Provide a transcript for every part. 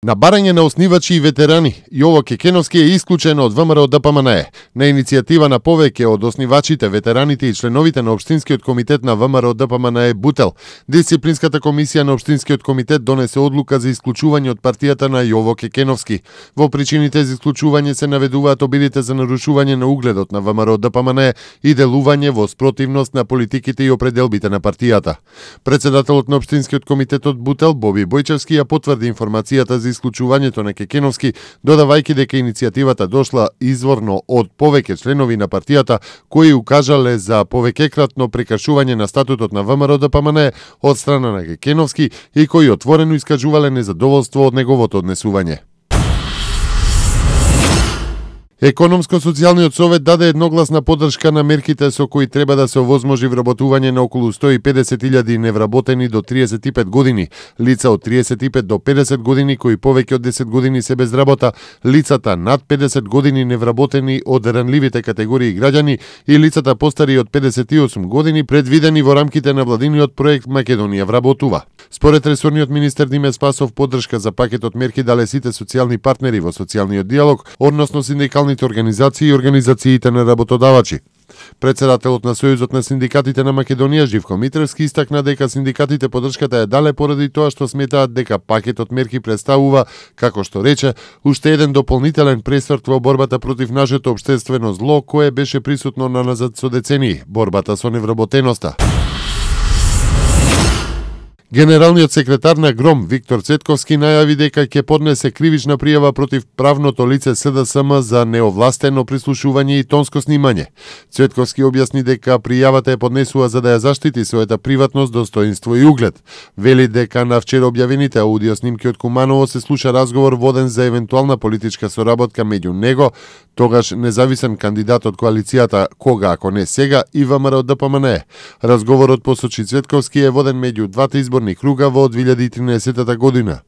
На барање на основачи и ветерани, Јово Кекеновски е исклучен од ВМРО ДПМНЕ. На иницијатива на повеќе од основачите, ветераните и членовите на Општинскиот комитет на ВМРО ДПМНЕ Бутел, Дисциплинската комисија на Општинскиот комитет донесе одлука за исклучување од партијата на Јово Кекеновски. Во причините за исклучување се наведуваат обидите за нарушување на угледот на ВМРО ДПМНЕ и делување во спротивност на политиките и определбите на партијата. Председателот на Општинскиот комитет од Бутел, Боби Бојчевски, ја потврди информацијата за исклучувањето на Кекеновски, додавајќи дека иницијативата дошла изворно од повеќе членови на партијата кои укажале за повеќекратно прекршување на статутот на ВМРО ДПМНЕ од страна на Кекеновски и кои отворено искажувале незадоволство од неговото однесување. Економско-социјалниот совет даде едногласна поддршка на мерките со кои треба да се овозможи вработување на околу 150.000 невработени до 35 години, лица од 35 до 50 години кои повеќе од 10 години се без работа, лицата над 50 години невработени од ранливите категории граѓани и лицата постари од 58 години предвидени во рамките на владиниот проект Македонија вработува. Според ресорниот министер Диме Спасов, поддршка за пакетот мерки дале сите социјални партнери во социјалниот диалог, односно синдикалните организации и организациите на работодавачи. Председателот на Сојузот на синдикатите на Македонија Живко Митревски истакна дека синдикатите поддршката ја дале поради тоа што сметаат дека пакетот мерки представува, како што рече, уште еден дополнителен пресврт во борбата против нашето општествено зло кое беше присутно наназад со децении, борбата со невработеноста. Генералниот секретар на ГРОМ Виктор Цветковски најави дека ќе поднесе кривична пријава против правното лице СДСМ за неовластено прислушување и тонско снимање. Цветковски објасни дека пријавата е поднесува за да ја заштити својата приватност, достоинство и углед. Вели дека на вчера објавените аудиоснимки од Куманово се слуша разговор воден за евентуална политичка соработка меѓу него, тогаш независен кандидат од коалицијата Кога ако не сега и ВМРО ДПМНЕ. Разговорот, посочи Цветковски, е воден меѓу двата изборни круга во 2013 година.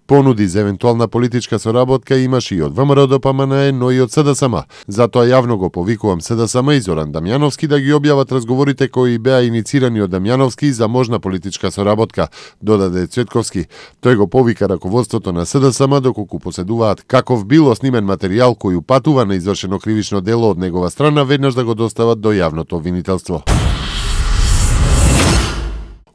Понуди за евентуална политичка соработка имаше и од ВМРО ДПМНЕ, но и од СДСМ. Затоа јавно го повикувам СДСМ и Зоран Дамјановски да ги објават разговорите кои беа иницирани од Дамјановски за можна политичка соработка, додаде Цветковски. Тој го повика раководството на СДСМ доколку поседуваат каков било снимен материјал кој упатува на извршено кривично дело од негова страна, веднаш да го достават до јавното обвинителство.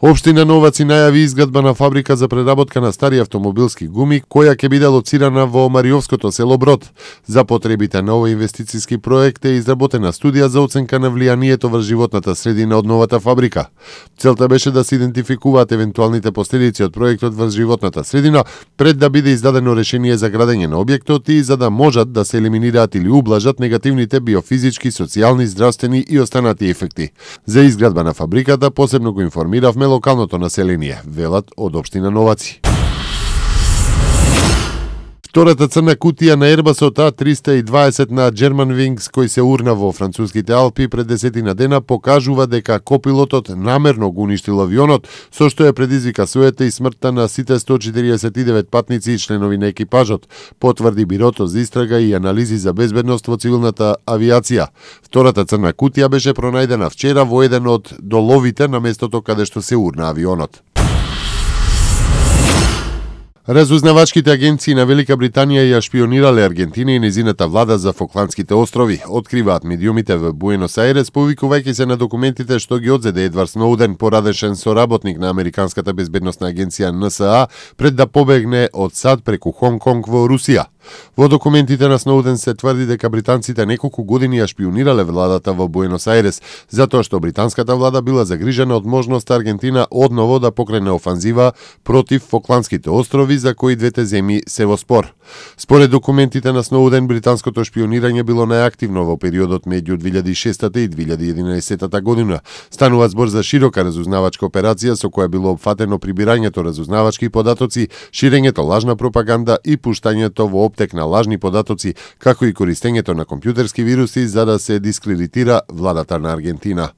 Општина Новаци најави изградба на фабрика за преработка на стари автомобилски гуми, која ќе биде лоцирана во Мариовското село Брод. За потребите на овој инвестициски проект е изработена студија за оценка на влијанието врз животната средина од новата фабрика. Целта беше да се идентификуваат евентуалните последици од проектот врз животната средина пред да биде издадено решение за градење на објектот и за да можат да се елиминираат или ублажат негативните биофизички, социјални, здравствени и останати ефекти. За изградба на фабриката посебно го информиравме локалното население, велат од Општина Новаци. Втората црна кутија на Airbus A320 на Germanwings кој се урна во француските Алпи пред 10 дена покажува дека копилотот намерно го уништил авионот, со што ја предизвика суета и смртта на сите 149 патници и членови на екипажот, потврди Бирото за истрага и анализи за безбедност во цивилната авиација. Втората црна кутија беше пронајдена вчера во еден од доловите на местото каде што се урна авионот. Разузнавачките агенции на Велика Британија ја шпионирале Аргентина и незината влада за Фокландските острови, откриваат медиумите во Буенос Ајрес, повикувајќи се на документите што ги одзеде Едвард Сноуден, порадешен соработник на Американската безбедносна агенција НСА, пред да побегне од САД преку Хонг Конг во Русија. Во документите на Сноуден се тврди дека британците неколку години ја шпионирале владата во Буенос Ајрес, затоа што британската влада била загрижена од можноста Аргентина одново да покрене офанзива против Фокландските острови за кои двете земји се во спор. Според документите на Сноуден, британското шпионирање било најактивно во периодот меѓу 2006 и 2011 година. Станува збор за широка разузнавачка операција со која било опфатено прибирањето разузнавачки податоци, ширењето лажна пропаганда и пуштањето во оптек на лажни податоци, како и користењето на компјутерски вируси за да се дискредитира владата на Аргентина.